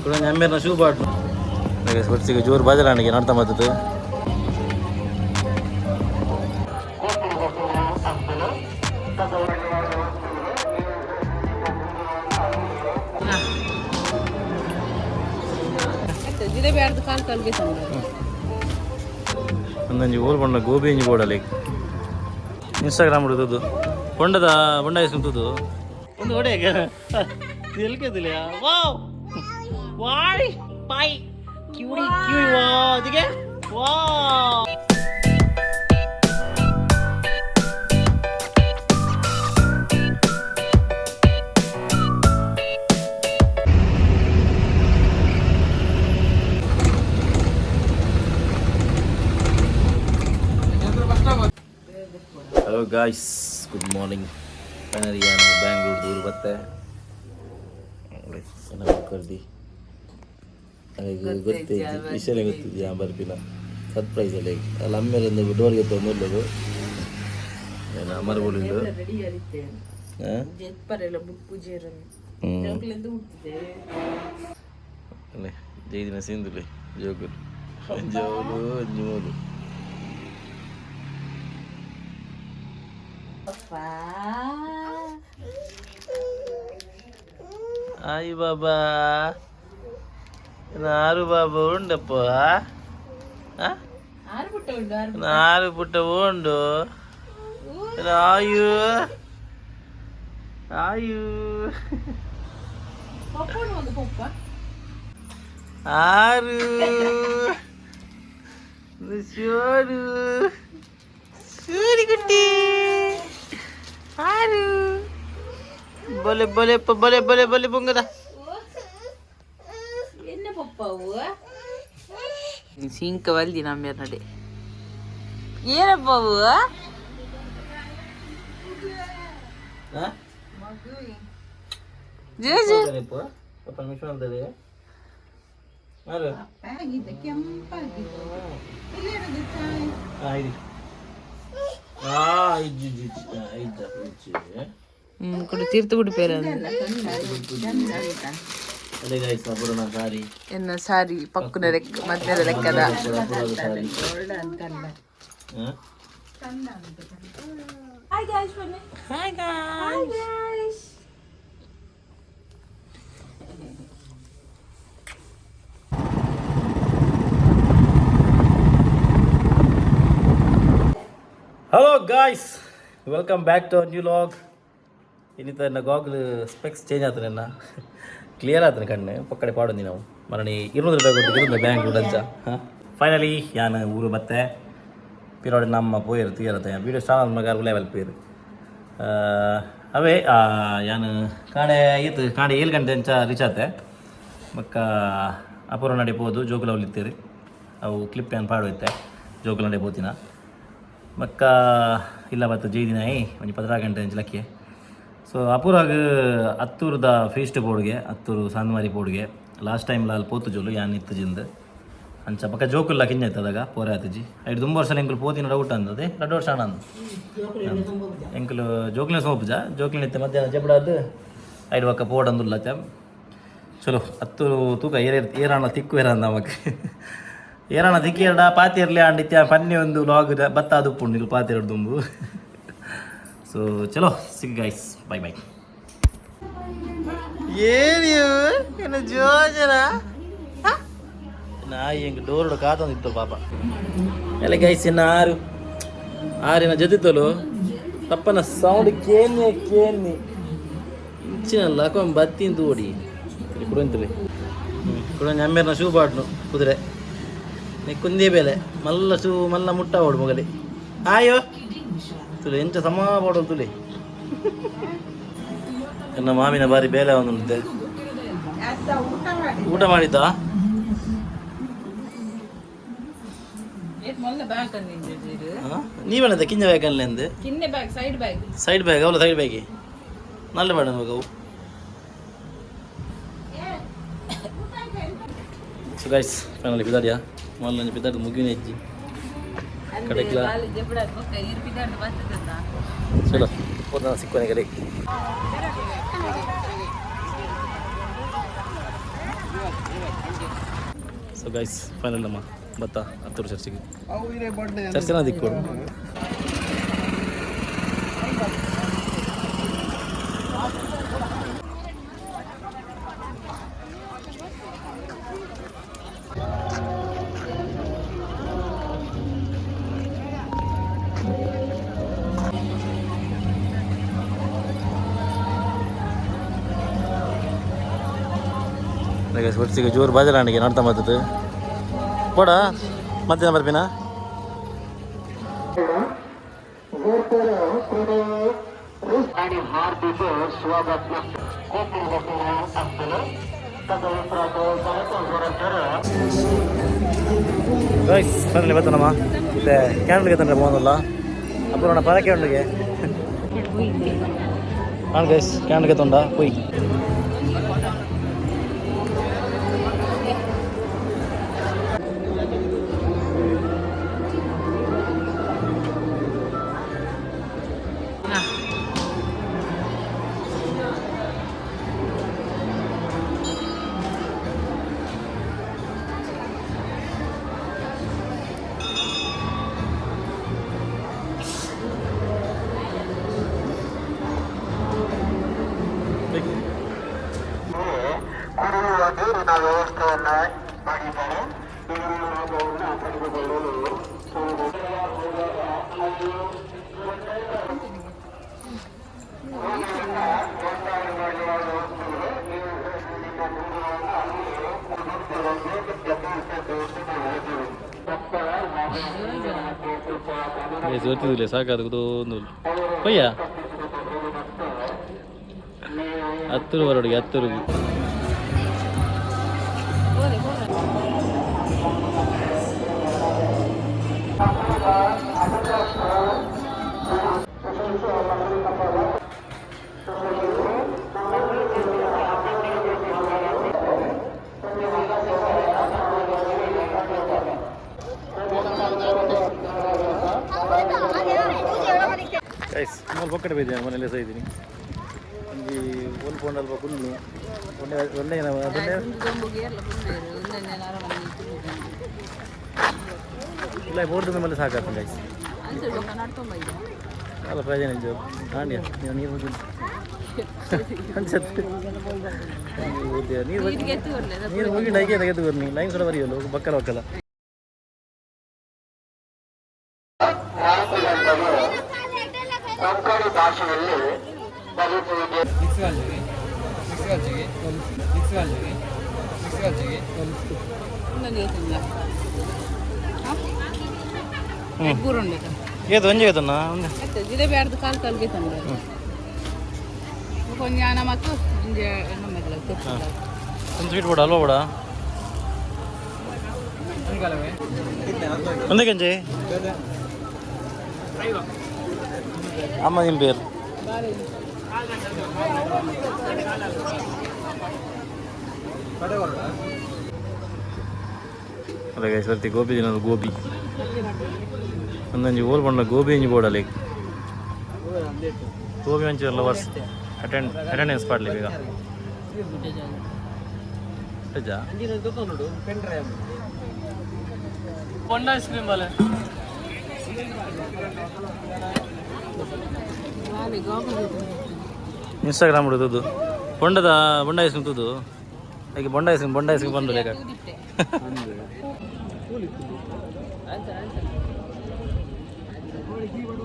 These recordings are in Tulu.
ಕೂಡ ಅಮ್ಮೇರ್ನ ಶೂ ಬಾಟ್ಲು ಒಟ್ಟಿಗೆ ಜೋರು ಬಾಜಲಾಣಿಗೆ ನಡ್ತಾ ಬರ್ತದೆ. ಜಿಲೇಬಿ ಅರ್ಧ ಕಾಲು ಕಾಲ್ಗೆ ಒಂದೊಂಜಿ ಓಲ್ ಬಣ್ಣ ಗೋಬಿ ಒಂಜಿ ಬೋಡಲಿ ಇನ್ಸ್ಟಾಗ್ರಾಮ್ ಹುಡುಗದು ಬೊಂಡದ ಬೊಂಡ ತುದು ಒಂದು ಒಡೆ ಎಲ್ಕೆದಿಲ್ಲ. ವಾವ್ ವಾಯ್ ಬಾಯ್ ಕ್ಯೂಡಿ ಕ್ಯೂಡಿ ವಾ ಅದಕ್ಕೆ wow. Hello guys, good morning. Finally ನಾನು ಬ್ಯಾಂಗ್ಳೂರ್ ದೂರ ಬತ್ತೆ ಕರ್ದಿ ಗೊತ್ತೇ ವಿಷಯನೇ ಗೊತ್ತಿದ್ಯಾ ಬರ್ಪಿನ ಸರ್ಪ್ರೈಸ್ ಅಲ್ಲಿ ಅಲ್ಲಿ ಅಮ್ಮೇಲಿಂದ ಡೋರ್ಗೆ ತೊಂದಿಲ್ಲದು ಏನು ಅಮರ್ ಬೋಲಿಂದು. ರೆಡಿ ಆಗುತ್ತೆ ಜೆತ್ಪರೆಲ್ಲ ಬುಕ್ ಜೋಕ್ಲೆಂದು ಹುಟ್ಟಿದೆ. ಅಲ್ಲೇ ಜೈದಿನ ಸಿಂಧುಲೆ ಜೋಕುಲು ಜೋಲು ಅಂಜುಮೋಲು. ಆಯ್ ಬಾಬಾ ಆರು ಬಾಬಾ ಉಂಡಪ್ಪ. ಆರು ಪುಟ್ಟ ಉಂಟು ಆರು. ಆರು ಪುಟ್ಟ ಉಂಡು. ಆಯು ಆಯು. ಪಪ್ಪ ಉಂಡು ಒಂದು ಪಪ್ಪ. ಆರು ಶೋರು ಸೂರಿಗುಟ್ಟಿ ಆರು ಬೊಲೆ ಬೊಲೆ ಬೊಲೆ ಬೊಲೆ ಬೊಲೆ ಬೊಂಗದ. ಎನ್ನ ಪಪ್ಪ ಅವು ಸಿಂಕ ವಲ್ದಿ ನಮ್ಮ ನಡೆ ಏನಪ್ಪ ಅವು? ಜೋ ಪರ್ಮಿಷನ್ ಅಂತಾರೆ ಆರು ಇಜ್ಜಿ ಇಜ್ಜಿ ಇಜ್ಜ ಇಜ್ಜಿ. ಕೊಡು ತೀರ್ಥ ಗುಡಿ ಪೇರ. ಅದೇ ಗಾಯ್ಸ್ ಅಪೂರ್ಣ ಸಾರಿ. ಎನ್ನ ಸಾರಿ ಪಕ್ಕುನ ಲೆಕ್ಕ ಮದ್ದೆರ ಲೆಕ್ಕದ. ಸಾರಿ. Hi guys. Hello guys, welcome back to new vlog. ಇನ್ನಿತ ಎನ್ನ ಗಾಗ್ಲ್ ಸ್ಪೆಕ್ಸ್ ಚೇಂಜ್ ಆತನೆ, ಎನ್ನ ಕ್ಲಿಯರ್ ಆತನೆ ಕಣ್ಣು ಪಕ್ಕಡೆ ಪಾಡೊಂದಿ ನಾವು ಮರಣಿ 200 ರೂಪಾಯಿ ಕೊಟ್ಟು ಇರುಂದ ಬ್ಯಾಂಗ್ಳೂರ್ ಅಂಚ. ಫೈನಲಿ ಯಾನ್ ಊರು ಬತ್ತೆ ಪಿರೋಡಿ ನಮ್ಮ ಪೋಯರು ತೀರತ್ತೆ ವೀಡಿಯೋ ಸ್ಟಾರ್ಟ್ ಮಗ ಲೆವೆಲ್ ಪೇರು ಅವೇ. ಯಾನ್ ಕಾಣೆ ಈತ್ ಕಾಣೆ 7 ಗಂಟೆ ಅಂಚ ರೀಚ್ ಆತೆ. ಬೊಕ್ಕ ಅಪೂರ್ವ ನಡೆ ಪೋದು ಜೋಕುಲ ಇತ್ತೀರಿ ಅವು ಕ್ಲಿಪ್ ಏನು ಪಾಡು ಇತ್ತೆ ಜೋಕುಲ ನಡೆ ಪೋತಿನ. ಬೊಕ್ಕ ಇಲ್ಲ ಬತ್ತ ಜೈದಿನಾಯಿ ಒಂಜಿ 16 ಗಂಟೆ ಅಂಚ ಲಕ್ಕಿ. ಸೊ ಅಪೂರಾಗ ಅತ್ತೂರುದ ಫೀಸ್ಟ್ ಬೋರ್ಡ್ಗೆ ಅತ್ತೂರು ಸಾಂದ್ಮಾರಿ ಬೋರ್ಡ್ಗೆ ಲಾಸ್ಟ್ ಟೈಮ್ ಲಾಲ್ ಪೋತು ಜೋಲು ಯಾನ್ ಇತ್ತು ಜಿಂದು ಅಂಚ ಪಕ್ಕ ಜೋಕುಲ್ಲ ಕಿಂಜ ಆಯ್ತದಾಗ ಪೋರೆ ಆತಜಿ. ಐದು ತುಂಬ ವರ್ಷ ಎಂಕುಲು ಪೋತಿನ ಡೌಟ್ ಅಂದದೆ 2 ವರ್ಷ ಅಂದ ಎಂಕುಲು ಜೋಕ್ಲಿನ ಸೋಪುಜ ಜೋಕ್ಲಿನ ಇತ್ತೆ ಮಧ್ಯಾಹ್ನ ಜಬಡಾದ್ ಐದು ಪಕ್ಕ ಪೋಡಂದುಲ್ಲ. ಚಲೋ ಅತ್ತೂರು ತೂಕ ಏರ ಏರಾಣ ತಿಕ್ಕು ಏರ ನಮಕ್ ಏರಾಣ ತಿಕ್ಕಿ ಎರಡ ಪಾತಿರ್ಲಿ ಅಂಡಿತ್ಯ ಪನ್ನಿ ಒಂದು ಲಾಗ್ ಬತ್ತ ಅದು ಉಪ್ಪುಂಡು ಪಾತಿರಡು ದುಂಬು. ಸೊ ಚಲೋ ಸಿಗ್ ಗೈಸ್, ಬೈ ಬೈ. ಏನು ಏನು ಜೋಜನ ನಾಯಿ ಹೆಂಗೆ ಡೋರ್ಡು ಕಾತೊಂದಿತ್ತು ಪಾಪ ಎಲ್ಲ ಗೈಸ್. ಇನ್ನು ಆರು ಆರಿನ ಜೊತೆತಲು ತಪ್ಪನ ಸೌಂಡ್ ಕೇನ್ನಿ ಕೇನ್ನಿ ಇಂಚಿನ ಲಕೊಂಡ್ ಬತ್ತಿನ ತೋಡಿ ಕುಡಂತಲಿ ಕುಡಂಜ ಅಮ್ಮೇರ್ನ ಶೂ ಬಾಟ್ನು ಕುದುರೆ ಕುಂದೇ ಬೇಲೆ ಮಲ್ಲ ಶೂ ಮಲ್ಲ ಮುಟ್ಟ ಓಡು ಮಗಲಿ ಆಯೋ ತುಲೆ ಎಂಚ ಸಮ ಪಾಡೋದು ತುಲೆ. ನನ್ನ ಮಾಮಿನ ಬಾರಿ ಬೇಲೆ ಒಂದು ಊಟ ಮಾಡಿದ್ದ. ನೀವೇನದ ಕಿಂಜ ಬ್ಯಾಗ್ ಅನ್ಲೆಂದು? ಕಿನ್ನೆ bag, side bag. Side bag ಅವಲ್ಲ, ಸೈಡ್ ಬ್ಯಾಗಿ ನಲ್ಲ ಬೇಡ ನಮಗವು. ಸೊ ಗೈಸ್, ಫೈನಲಿ ಪಿದಾಡಿಯಾ ಮಲ್ಲ ಪಿದಾಡ್ ಮುಗಿನ ಹೆಜ್ಜಿ ಕಡೆಕ್ಲ. ಚಲೋ ಪೂರ್ಣ ಸಿಕ್ಕೋನೆ ಕಡೆ. ಸೊ ಗೈಸ್, ಫೈನಲ್ ನಮ್ಮ ಬತ್ತ ಹತ್ತೂರು ಚರ್ಚಿಗೆ. ಚರ್ಚಿನ ದಿಕ್ಕು. ಗೈಸ್, ಒಟ್ಟಿಗೆ ಜೋರು ಬಾಜಲಾಣಿಗೆ ನೋಡ್ತಾ ಬರ್ತದೆ. ಕೊಡ ಮತ್ತೆ ಬರ್ಪಿನ. ಗೈಸ್, ಫೈನಲಿ ಬತ್ತನಮ್ಮ. ಮತ್ತೆ ಕ್ಯಾಂಡಲ್ಗೆ ತಂದ್ರೆ ಮೋಹನಲ್ಲ ಅப்புறம் ಪರ ಕ್ಯಾಂಡಲ್ಗೆ. ಹಾಂ ಗೈಸ್, ಕ್ಯಾಂಡಲ್ಗೆ ತೊಂಡ ಪೋಯ್. ಕುಡಿಯುವ ನೀರಿನ ವ್ಯವಸ್ಥೆಯನ್ನ ಮಾಡಿದ್ದಾರೆ. ಇದರ ಲಾಭವನ್ನು ಪಡೆದುಕೊಳ್ಳಲು ಗೈಸ್, ಗೊತ್ತಿದ್ದಿಲ್ಲ, ಸಾಕಾದ ಒಂದು ಪಯ್ಯ. ಹತ್ತರು ಬರೋಡಿಗೆ ಹತ್ತರು. ಗೈಸ್, ಮೂರು ಬೊಕ್ಕಡೆ ಬೈದಿನಿ, ಮನೇಲಿ ಸಹ ಇದ್ದೀನಿ. ಒಂಜಿ ಒಂದು ಪೌಂಡ್ ಅಲ್ಪ ಕುಲ್ಲು ಒಂದೇ ಒಂದೇ ಅದನ್ನೇ. ಇಲ್ಲ, ಬೋರ್ಡ್ ಮೇಲೆ ಸಾಕಾಗ್ತದೆ ಗೈಸ್. ಅಲ್ಲ, ಪ್ರಯೋಜನ ಇದ್ದು ನಾಣ್ಯ ನೀವು ನೀರು ಮುಗಿ ಅನ್ಸತ್ತೆ. ನೀರು ನೀರು ಮುಗಿ ನೈಗೆ ತೆಗೆದು ಬರ್ನಿ ಲೈನ್ ಕೂಡ ಬರೆಯಲ್ಲ ಬಕ್ಕಲ ಬಕ್ಕಲ. ಕೊಂಕಣಿ ಭಾಷೆಯಲ್ಲಿ ಬರೆಯುವುದು. ಏದು ಒಂಜಿ ಏತನ್ನ ಒಂದು. ಜಿಲೇಬಿ ಅರ್ಧ ಕಾಲು ಕಾಲ್ಗೆ ತಂದೆ. ಒಂಜಿ ಆನ ಮತ್ತು ಒಂಜಿ ಎಣ್ಣೆ. ಒಂದು ಸ್ವೀಟ್ ಬೋಡ ಅಲ್ವಾ ಬೋಡ ಒಂದೇ ಗಂಜಿ ಅಮ್ಮ ನಿಮ್ಮ പേര്. ಅಲ್ಲ ಗೈಸ್, ಬರ್ತಿ ಗೋಬಿ ದಿನದ ಗೋಬಿ ಒಂದೊಂಜಿ ಓಲ್ ಬಂಡ ಗೋಬಿ ಒಂಜಿ ಬೋಡಲ್ಲ. ಗೋಬಿ ಮಂಚೂರಿ ಲವರ್ಸ್ ಅಟೆಂಡೆನ್ಸ್ ಪಾಡ್ಲಿ ಬೇಗ. ನಿಜ. ಐಸ್ ಕ್ರೀಮ್ ಬಾಲೆ. ಇನ್ಸ್ಟಾಗ್ರಾಮ್ ಹುಡುಕುದು ಬೊಂಡದ ಬೊಂಡ ಐಸ್ ಕ್ರೀಮ್ ತುದು. ಹಾಗೆ ಬೊಂಡ ಐಸ್ ಕ್ರೀಮ್, ಬೊಂಡ ಐಸ್ ಕ್ರೀಮ್ ಬಂದು ಲೇಕ.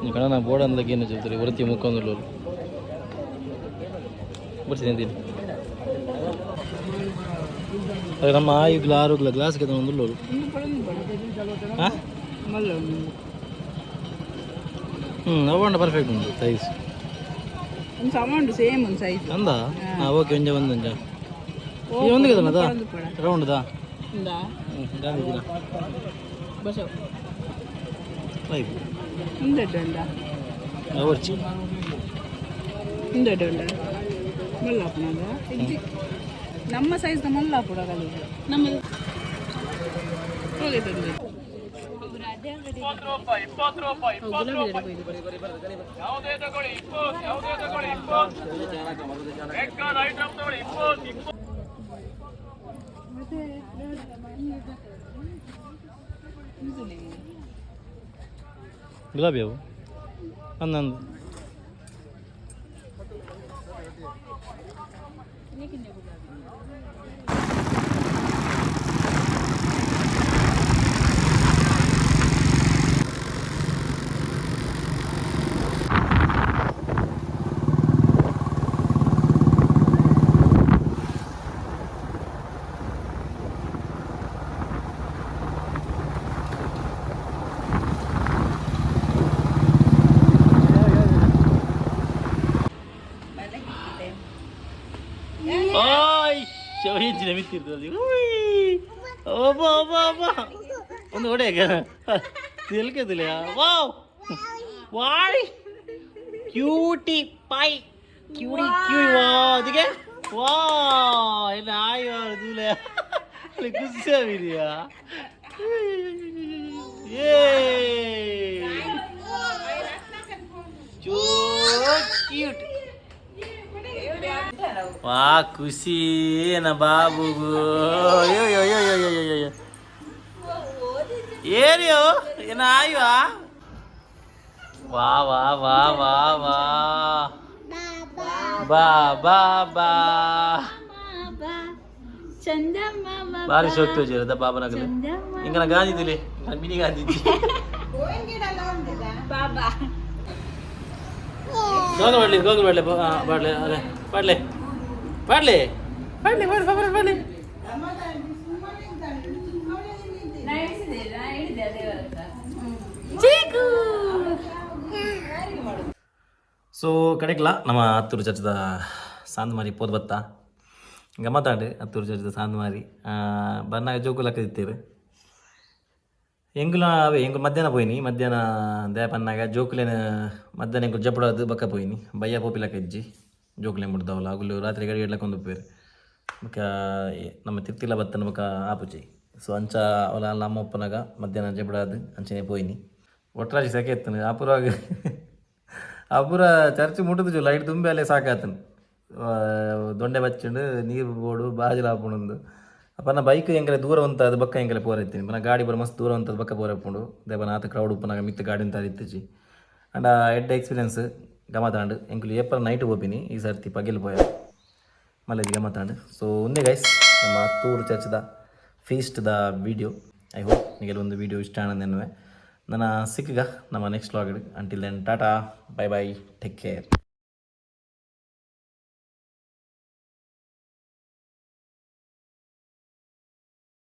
ಈ ಕಣ ನಾ ಬೋರ್ಡ್ ಅಂದಾಗ ಏನು చెప్తారు ವೃತ್ತಿ ಮುಕ್ಕೊಂದು ಬರ್ತೀನಿ. ಅದು ನಮ್ಮ ಆಯುಗ್ಲ ಆರುಗ್ಲ ಗ್ಲಾಸ್ ಒಂದು. ಹಾಂ ಹ್ಞೂ, ಅವು ಪರ್ಫೆಕ್ಟ್ ಉಂಟು ಸೈಜ್. ಒಂದು ಅಮೌಂಟ್ ಸೇಮ್, ಒಂದು ಸೈಜ್. ಅಂದ ಹಾಂ, ಓಕೆ. ಒಂಜ ಒಂದು ಒಂಜ ಈ ಒಂದು ಅದಾ ರೌಂಡ್ದಾ. ಹ್ಞೂ, ಗಾಂಧೀಜಿನ. ಬಸ್. ಲೈಫ್. ಒಂದು ಉಂಡ. ವರ್ಚಿ. ಒಂದು ಉಂಡ ಮಲ್ಲಾಪುನದ ನಮ್ಮ ಸೈಜ್ ಮಲ್ಲಾಪುಡ ನಮ್ಮ ಹೋಗಿ ತಂದೆ. 20 ರೂಪಾಯಿ, 20 ರೂಪಾಯಿ, 20 ರೂಪಾಯಿ. ಯಾವುದೇ ತಗೊಳ್ಳಿ 20, ಯಾವುದೇ ತಗೊಳ್ಳಿ 20. ಬೇಕಾದ ಐಟಮ್ ತಗೊಳ್ಳಿ 20, 20. ಗುಲಾಬಿ ಅವು ಅಂದಂದು. ಓಯ್ ಶೋಹಿಂಚಿನ ಮಿತ್ತಿರ್ತದೆ. ಒಬ್ಬ ಒಬ್ಬ ಒಬ್ಬ ಒಂದು ಹೊಡೆಯ ತಿಳ್ಕದಿಲ್ಲ. ವಾವ್, ವಾಯ್, ಕ್ಯೂಟಿ ಪೈ, ಕ್ಯೂಟಿ ಕ್ಯೂ, ವಾ ಅದಕ್ಕೆ ವಾ என்ன ஆய் வருதுல ಖುಷಿ ಆಗಿದೆಯಾ? ಏ ಕ್ಯೂಟ್, ವಾ ಖುಷಿ ಏನ ಬಾಬುಗು. ಅಯ್ಯೋ ಅಯ್ಯೋ ಅಯ್ಯೋ ಅಯ್ಯೋ ಅಯ್ಯೋ, ಏನಿಯೋ ಏನ ಆಯ್ವಾ? ವಾ ವಾ ವಾ ವಾ ವಾ, ಬಾ ಬಾ ಬಾ. ಭಾರಿ ಶೋಕ್ ತೋಜಿರದ ಬಾಬನಗಲ. ಇಂಗನ ಗಾಂಧಿದಿಲೆ, ಇಂಗನ ಮಿನಿ ಗಾಂಧೀಜಿ. ಗೋಗಲ್ ಬಾಡ್ಲಿ, ಗೋಗಲ್ ಬಾಡ್ಲೆ, ಬಾಡ್ಲೆ, ಅರೆ ಬಾಡ್ಲೆ, ಬಾಡ್ಲೆ, ಬಾಡ್ಲೆ, ಬಾಡ್ಲೆ, ಬಾಡ್ಲೆ, ಬಾಡ್ಲೆ. ಸೊ ಕಡೆಕ್ಲ ನಮ್ಮ ಹತ್ತೂರು ಚರ್ಚದ ಸಾಂದ್ಮಾರಿ ಪೋದ್ ಬತ್ತ ಗಮ್ಮತ್ತಾಂಡು. ಹತ್ತೂರು ಚರ್ಚದ ಸಾಂದ್ಮಾರಿ ಬನ್ನಾಗ ಜೋಕುಲಕ್ಕ ಇತ್ತೇವೆ. ಎಂಗುಲ ಅವೇ ಎಂಗು ಮಧ್ಯಾಹ್ನ ಪೋಯಿನಿ. ಮಧ್ಯಾಹ್ನ ದಯ ಪನ್ನಾಗ ಜೋಕುಲೇನ ಮಧ್ಯಾಹ್ನ ಎಂಕುಲು ಜಪುಡಾದ್ ಬಕ್ಕ ಪೋಯಿನಿ. ಬಯ್ಯ ಪೋಪಿಲಕ್ಕ ಇಜ್ಜಿ, ಜೋಕುಲೇನ್ ಮುಡ್ದವಲ್ಲ. ಅಗುಲು ರಾತ್ರಿ ಗಡಿ ಎಡ್ಲಕ್ಕ ಒಂದು ಪೇರು ಬೊಕ ನಮ್ಮ ತಿರ್ತಿಲ ಬತ್ತನ ಬೊಕ ಆಪುಜಿ. ಸೊ ಅಂಚ ಅವಲ ಅಲ್ಲ ಅಮ್ಮ ಉಪ್ಪನಾಗ ಮಧ್ಯಾಹ್ನ ಜಪುಡಾದ್ ಅಂಚನೆ ಪೋಯಿನಿ. ಒಟ್ರಾಶಿ ಸೆಕೆ ಎತ್ತನು. ಅಪುರಾಗ ಅಪುರ ಚರ್ಚ್ ಮುಟ್ಟುದು, ಲೈಟ್ ತುಂಬಿ ಅಲ್ಲೇ ಸಾಕಾತನು. ದೊಂಡೆ ಬಚ್ಚಂಡು ನೀರು ಬೋಡು ಬಾಜಲ ಆಪುಂಡು. ಅಪ್ಪನ ಬೈಕ್ ಎಂಕಲೆ ದೂರ ಉಂತಾದ ಬಕ್ಕ ಎಂಕಲೆ ಪೋರ ಇತ್ತೀನಿ. ಪನ ಗಾಡಿ ಬರ ಮಸ್ತ್ ದೂರ ಉಂತದ ಬಕ್ಕ ಪೋರ ಇಪ್ಪುಂಡು. ದೇಪನ ಆತ ಕ್ರೌಡ್ ಉಪ್ಪನಾಗ ಮಿತ್ತ ಗಾಡಿ ಉಂತಾದ ಇತ್ತಿಜಿ. ಅಂಡ ಎಡ್ಡೆ ಎಕ್ಸ್ಪೀರಿಯನ್ಸ್ ಗಮತಾಂಡು. ಎಂಕುಲು ಏಪಲ್ ನೈಟ್ ಪೋಪಿನಿ, ಈ ಸರ್ತಿ ಪಗೆಲ್ ಪೋಯ ಮಲ್ಲೇಜ್ ಗಮತಾಂಡು. ಸೊ ಒಂದೇ ಗೈಸ್ ನಮ್ಮ ಹತ್ತೂರು ಚರ್ಚ್ದ ಫೀಸ್ಟ್ದ ವಿಡಿಯೋ. I hope ನಿಮಗೆ ಒಂದು ವಿಡಿಯೋ ಇಷ್ಟ ಆನಂದೆನ್ನುವೆ. ನನ್ನ ಸಿಕ್ಕಗ ನಮ್ಮ next vlog. Until then, tata, bye bye, take care.